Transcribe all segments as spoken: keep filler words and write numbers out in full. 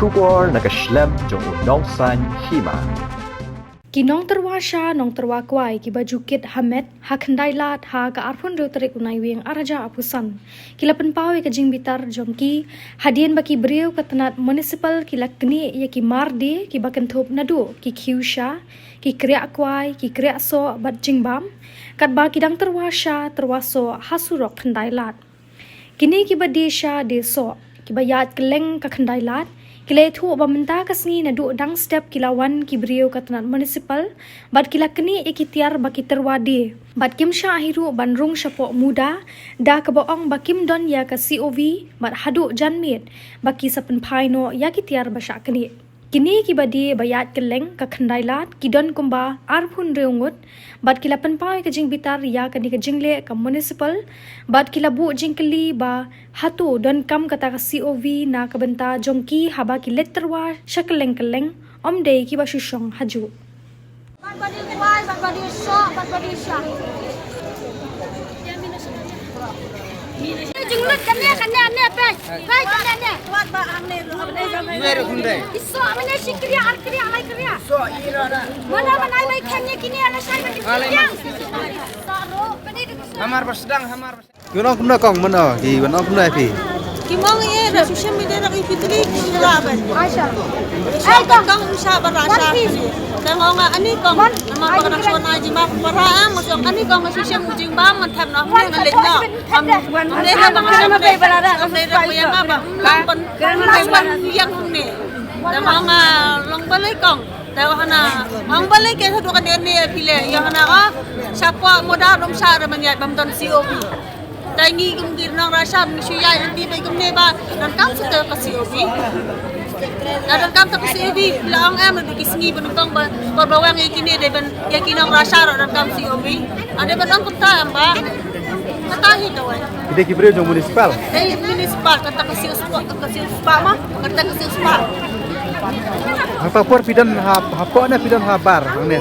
Khubor na ka shlem jong u Nongsaiñ Hima. Ki nongtyrwa sha, nongtyrwa kwai, kiba ju kit ha met, ha Khyndailad, ha ka arphew hynriew tarik u Naiwieng arhajar arphew san, ki la pynpaw ïa ka jingbitar jong ki, hadien ba ki briew ka tnat municipal ki la knieh ïa ki mar die, kiba kynthup naduh ki khiew sha, ki kriah kwai, ki kriah soh bad jingbam, katba ki dang tyrwa sha, tyrwa soh ha surok Khyndailad. Kine kiba die sha die soh, kiba ïaid kylleng ka Khyndailad, ki la ïathuh ba mynta ka sngi naduh dang step ki la wan ki briew ka tnat municipal, bad ki la knieh ïa ki tiar ba ki tyrwa die. Bad kim shah hi ruh ban rung shapoh MUDA, da kaba ong ba kim don ïa ka C O V, bad haduh janmiet, ba ki sa pynphai noh ïa ki tiar ba shah knieh. Kine kiba die ba ïaid kylleng ka Khyndailad, ki don kumba arphew hynriew ngut, bad ki la pynpaw ïa ka jingbitar ïa kane ka jingleh ka municipal, bad ki la buh jingkylli ba hato donkam kata ka C O V na ka bynta jong ki haba ki leit tyrwa sha kylleng kylleng, ym dei kiba shu shong hajuh. Jinglut kane, kane, ane, pej. Pej, kane, ane. Ki soh, mane, shi kriah, ar kriah, lai kriah. Mane, mane, lai kane, kine, ane, shai, mane, kriah. Hamar ba sdang, hamar ba sdang. Ki wan ong kumno kong, mano, ki wan ong kumno ïa phi? Ki ong ïa, na social media na ki phi tylli ki la ban. Ai kong, kong sha ba ra sha. Te nga ong ani kong, namar ba ka dang shon ai jingbam para, eh, nga ong ani kong, ka shisha u jingbam man them noh, nga leit noh. Am ne ha ba nga shon ne, am ne da ba ïa nga ba. Kam pyn, kam pyn ïa nga ne. Te nga ong long balei kong. Te ong hana, ong balei ke sa dua ka ne ne phi le, ïa hana ka. Shapoh MUDA ruh ym shah re ban ïaid, bym don C O V. Te ngi kum ki nong Russia, ngi shu ïaid lynti beit kumne ba donkam sa ka C O V. Lada donkam sa ka C O V, la ong em, la ki sngi ba nyngkong ba, por ba weng ïa kine dei ban, ïa ki nong Russia ruh donkam C O V. Ade ba dang kumta em ba. Kata hi kawei. Ki dei ki briew jong municipal. Dei municipal, kata ka siew spah, ka siew spah ma, kata ka siew spah. Hangta por phi don ha, hapoh ne phi don ha bar, hangne.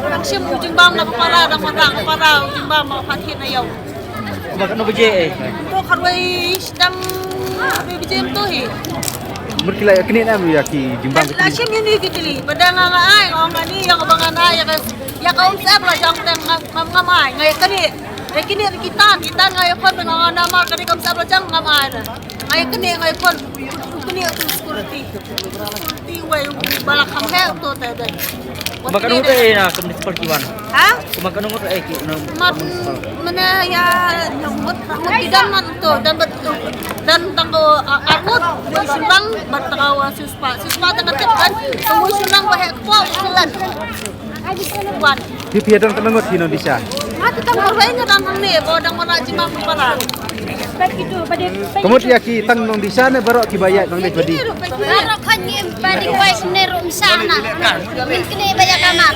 Dang shim u jingbam na ka para, dang wanrah ka para, u jingbam ma phat hi na ïew. Ba katno baje eh? To kharwei sdang, kharwei baje to hi. Mut ki la knieh ne em ïa ki jingbam ki. La shim ïa ni ki tylli, ba dang nga ai, ong ani ïa ka ba ngan ai ïa ka, ïa ka um sep la jong teng ngam, ngam ai, nga ïa knieh. Ïa knieh ki tan, ki tan nga ïa khot ba nga namar ka dei ka um sep la jong ngam ai. Nga ïa knieh nga ïa khot. Knieh tu security. Security wei ba la kham heh to te dei. Ba ka ngut eh na ka municipal ki wan. Ha? Ba ka ngut eh ki na municipal. Mana ïa ngut, ngut ki dan man to, dan bat to. Dan tang ko, ah, arngut, wei shynrang, bat tang ko, ah, siu spah. Siu spah tang ka tep kan. Wei shynrang ba heh kpoh, shynrang. Wan. Phi phi don ka ngut phi nongdisha. Ma tu tang ko wei nga dang hangne, ba dang wanrah jingbam para. Ka mut ïa ki tang nongdisha ne baroh kiba ïaid nangne padi. Baroh khot ngim padi wai sne rum sana. Ngin kne ba ïa kamar.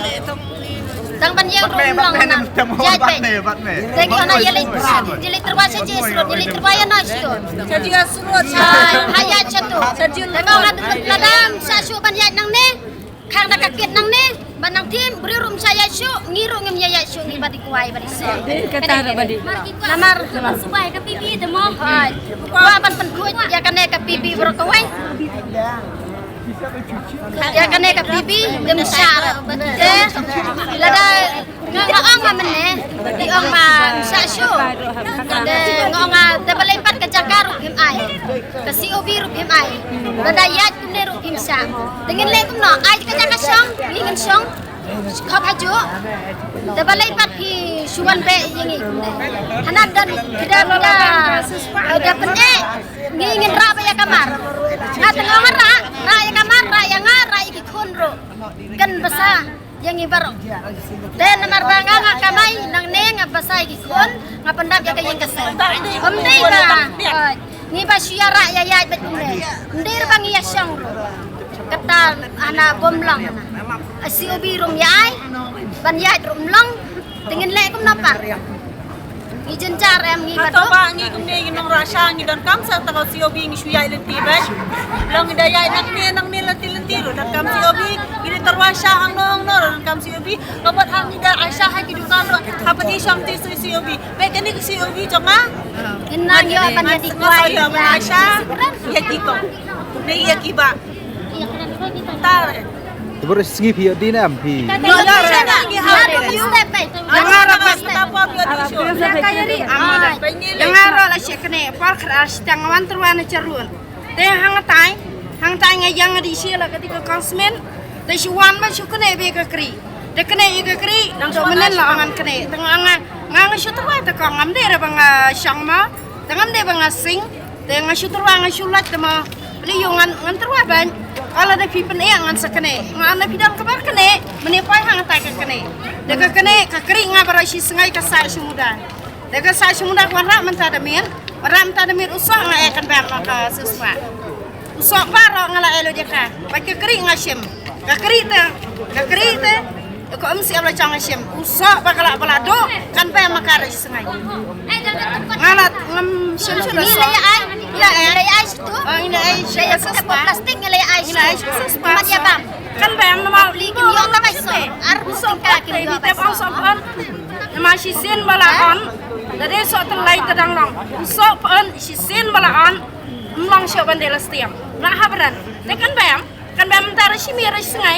Tang ban ïa rum long na. Ïaid peit. Te ki ona ïa leit, ïa leit tyrwa sha ji srut, ïa leit tyrwa ïa na shu. Sha ji srut. Ha ïaid sha tu. Te ka ona tu ladam sa shu ban ïaid nangne. Khang da ka kit nangne, ba nang thim, briew ruh ym shah ïaid shuh, ngi ruh ngim ïa ïaid shuh, ngi ba dei kwai, ba dei seh. Kata ruh ba dei. Namar, namar subai ka P B te mo. Ai. Kwah ban pynkhuid ïa kane ka P B baroh kawei. Ïa kane ka P B, ym shah. Te, lada nga, nga ong ma mynne, te ong ma ym shah shuh. Te nga ong ma te balei pat ka jaka ruh phim ai. Ka C O V ruh phim ai. Lada ïaid kumne ruh phim shah. Te ngin leh kumno, ai ka jaka shong, ngi ngin shong. Khop hajuh. Te balei pat phi shu wan beh ïa ngi kumne. Hana don kida kida, kida pyneh. Ngi ngin rah beh ïa ka mar. Nga te nga rah, rah ïa ka mar, rah ïa nga, rah ïa ki khun ruh. Kan basa. Ïa ngi baroh. Te namar ba nga nga kamai nangne nga basa ïa ki khun, nga pyndap ïa ka ïing ka sem. Ym dei ba, eh, ngi ba shu ïa rah ïa ïaid bad kumne. Ym dei ba ngi ïa shong ruh. Kata hana bym long hana. C O V ruh ym ïa ai. Ban ïaid ruh ym long. Te ngin leh kumno pat. Ngi jynjar em ngi. Hato ba ngi kumne ngi nong Russia ngi donkam sa tang ka C O V ngi shu ïaid lynti bad. Long ngi da ïaid nangne nangne lynti lynti ruh donkam C O V. Ngi da tyrwa sha hangno hangno ruh donkam C O V. Ka bad ha ngi da ai sha ha ki dukan ruh. Ha pynshong te C O V. Bad kane ka C O V jong nga. Ngi nang ïoh ban ïa dih kwai ïa Russia. Ïa ki kong. Ne ïa ki ba. Te bor sngi phi ïoh dien em phi. Ïa nga ruh ba, ïa nga ruh la shu kane por khat ar shiteng nga wan tyrwa na Jarum. Te hangtai, hangtai nga ïa nga dih shi la ka dih ka kong Smit. Te shu wan ba shu kane ba ka kri. Te kane ïa ka kri nang shu mynnin la ngan kane. Te nga nga nga shu tyrwa te kong ngam dei re ba nga shong ma. Te ngam dei ba nga sing. Te nga shu tyrwa nga shu lait te ma. Pli ïa ngan ngan tyrwa ban. Ka la da phi pyneh ngan sa kane. Nga na phi dang ka bar kane. Mane pai hangtai ka kane. Te ka kane ka kri nga baroh shi sngi ka sa shu muda. Te ka sa shu muda ka wan rah mynta da miet. Wan rah mynta da miet u soh nga eh kan bam ma ka siswa. U soh baroh nga la eh lo dia ka. Ba ka kri nga shim. Ka kri te. Ka kri te. Ka um siap la chang nga shim. U soh ba ka la ba la do kan bam ma ka ra shi sngi. Nga la ngam shim shu la soh. Ila eh. Ila eh shu tu. Oh, ila eh shu la soh. Plastik ila eh shu. Ila eh shu la soh. Mat ya bam. Kan bam na ma pli kim yo ka bai soh. Ar u soh ka kim yo ka soh. Namar shisien ba la on, da dei soh tyllai te dang long. Soh pyn shisien ba la on, ym long shuh ban dei la stiam. Nga hap ran. Te kan bam, kan bam mynta ra shi miet ra shi sngi.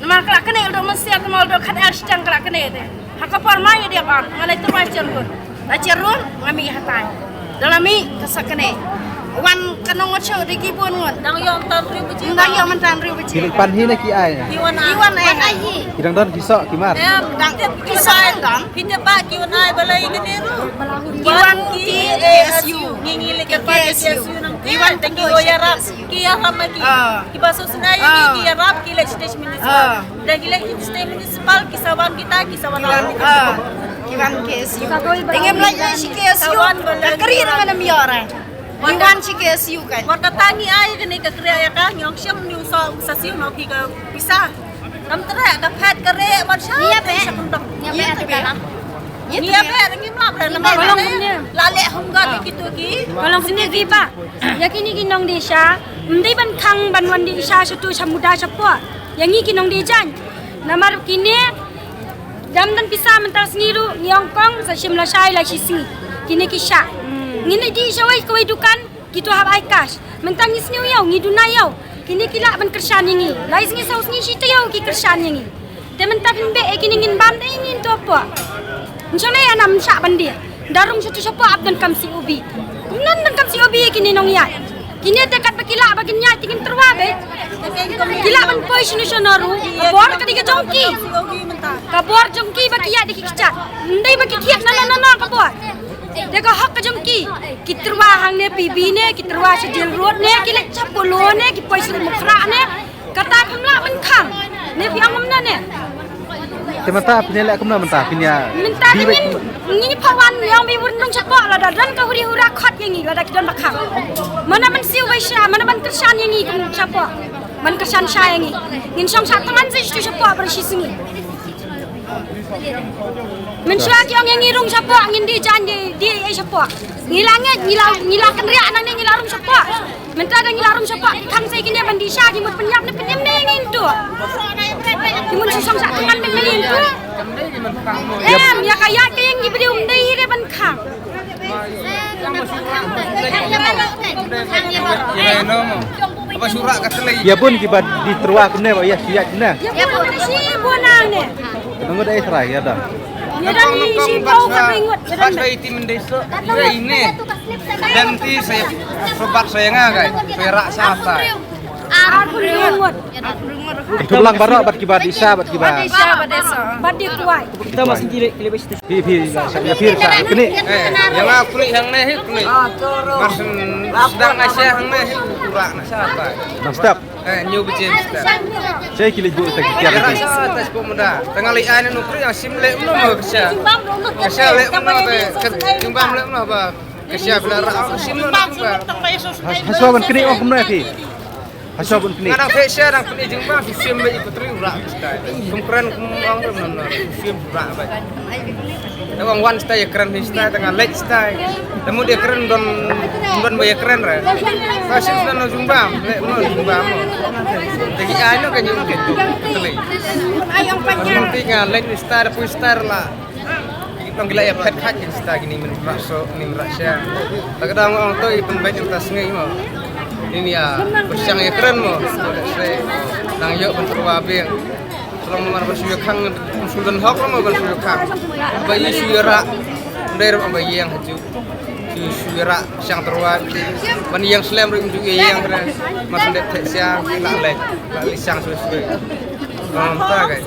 Namar ka la kane u dok mynsiat te ma u dok khat ar shiteng ka la kane te. Ha ka por ma ïa dep on, nga la tyrwa Jarum. La Jarum nga mih hatai. Da la mih ka sa kane. Wan ka nong ngut shuh dei ki bun ngut. Dang ïoh mynta hynriew baje. Dang ïoh mynta hynriew baje. Ki leit pan hi ne ki ai? Ki wan ai. Ki wan ai hi. Ki dang don ki soh ki mar. Em, dang ki soh dang don. Phi tip ba ki wan ai balei kane ruh? Ki wan ki K S U. Ngi ngi leit ki K S U. Ki wan ki ïarap. Ki ïarap ma ki. Ki ba sosnai ki ïarap ki leit stage municipal. Da ki leit stage municipal ki sa wan kita ki sa wan. Ki wan K S U. Te ngim leit sha K S U. Ka kri na ma nam ïoh re. Ngi wan sha K S U kan. Wat kata ngi ai kane ka kri ïa ka ngi ong shem ngi u soh sa siew noh phi ka pisa. Kam treh ka phet ka re wat sha. Ngi ïa phet. Ngi ïa phet. Ngi ïa phet ngi map re namar la leh home guard kitu ki. Ka long kumne phi ba ïa kine ki nongdie sha. Ym dei ban khang ban wan die sha sha tu sha muda sha pok. Ïa ngi ki nongdie jaiñ. Namar kine dam dang pisa mynta sngi ruh ngi ong kong sa shim lashai la shi sngi. Kine ki shah. Ngin ïa die shawei kawei dukan kito hap ai cash. Mynta ngi sngew ïew ngi duna ïew. Kine ki lah ban kyrshan ïa ngi. Lai sngi saw sngi shi taïew ki kyrshan ïa ngi. Te mynta phin beh ïa kine ngin bam te ngin to pok. Ngi shong ne ïa nam shah ban die. Da rung sha tu sha pok ap donkam C O B. Kumno donkam C O B ïa kine nongïaid. Kine te katba ki lah ba kin ïaid te kin tyrwa beit. Ki lah ban poi shano shano ruh. Ka bor ka dei ka jong ki. Ka bor jong ki ba ki ïaid da ki kjat. Ym dei ba ki thied na na na na ka bor. Te ka hok ka jong ki. Ki tyrwa hangne P B ne, ki tyrwa sha Jail Road ne, ki leit sha Polo ne, ki poi sha Mukhrah ne. Kata phim lah ban khang. Ne phi ong kumno ne. Te mynta phin ïa leh kumno mynta phin ïa. Mynta ngin ngin pha wan ïa ong ba wun rung sha pok lada don ka huri hura khot ïa ngi lada ki don ba khang. Mana ban siew bai sha, mana ban kyrshan ïa ngi kum sha pok. Ban kyrshan sha ïa ngi. Ngin shong sha tngan sa sha pok ba shi sngi. Mynshuwa ki ong ïa ngi rung sha pok ngin die jaiñ die die ei sha pok. Ngi la ngeit ngi la ngi la kynriah nangne ngi la rung sha pok. Mynta da ngi la rung sha pok ki khang sa ïa kine ban die sha ki mut pynïap ne pynïap ne ngin tu. Ki mut shu shong sha tngan ne ngin tu. Em ïa ka ïaid ka ïeng ki briew ym dei re ban khang. Ïa bun kiba die tyrwa kumne ba ïa shu ïaid kumne. Ïa bun shi bun nangne. Ngut ai trai ïa da. Ïa da ni shi bun ka ngut. Bat ba iti mendesa. Ïa ine. Dan ti saya sobat saya nga kai. Perak sata. Arphew ngut. Itu belang baroh bat kiba disa bat kiba. Bat disa bat desa. Bat die kwai. Kita masih gile gile besi. Phi phi la sa ïa phi sa kane. Eh, ïa nga kane hangne hi kane. Mar syn sdang nga sha hangne hi pura na sha ta. Nang step. Eh, nyu biji step. Sa ki leit buh ta ki kiar. Ïa sa ta spo muda. Tang lei ai nu kri ïa sim leh mno mo ka sha. Ka sha leh mno ba. Ka jingbam leh mno ba. Ka sha bla ra sim mno ba. Has has ban kri ong kumno phi. Hasha bun kni. Nga dang phe sha dang pynïa jingbam ki sim ba i kutri u rah stai. Kum kren kum ong rum nam nam. Sim u rah ba. Te ong wan stai ïa kren hi stai te nga leit stai. Te mut ïa kren don don ba ïa kren re. Ka sim stai no jingbam, leh no jingbam. Te ki ai no ka jing ki tu. Te leit. Ai ong pan ïa. Te nga leit ni stai da pui stai la. Nong ki la ïa phet khat ki sta kini min rah so min rah sha. Ta ka dang ong to i pynbeit ïa ta sngi mo. Ini ya, pyrshang ïa kren mo. Nang ïoh ban tyrwa biang. Tolong mar ban shu ïa khang, shu don hok mo ban shu ïa khang. Ba ïa shu ïa rah. Ndai ruh ba ïeng ha ju. Shu shu ïa rah, shang tyrwa. Ban ïeng slem ruh ju ïa ïeng re. Mar shu dep theh siang, la leh. La leh siang shu shu. Ngam ta kai.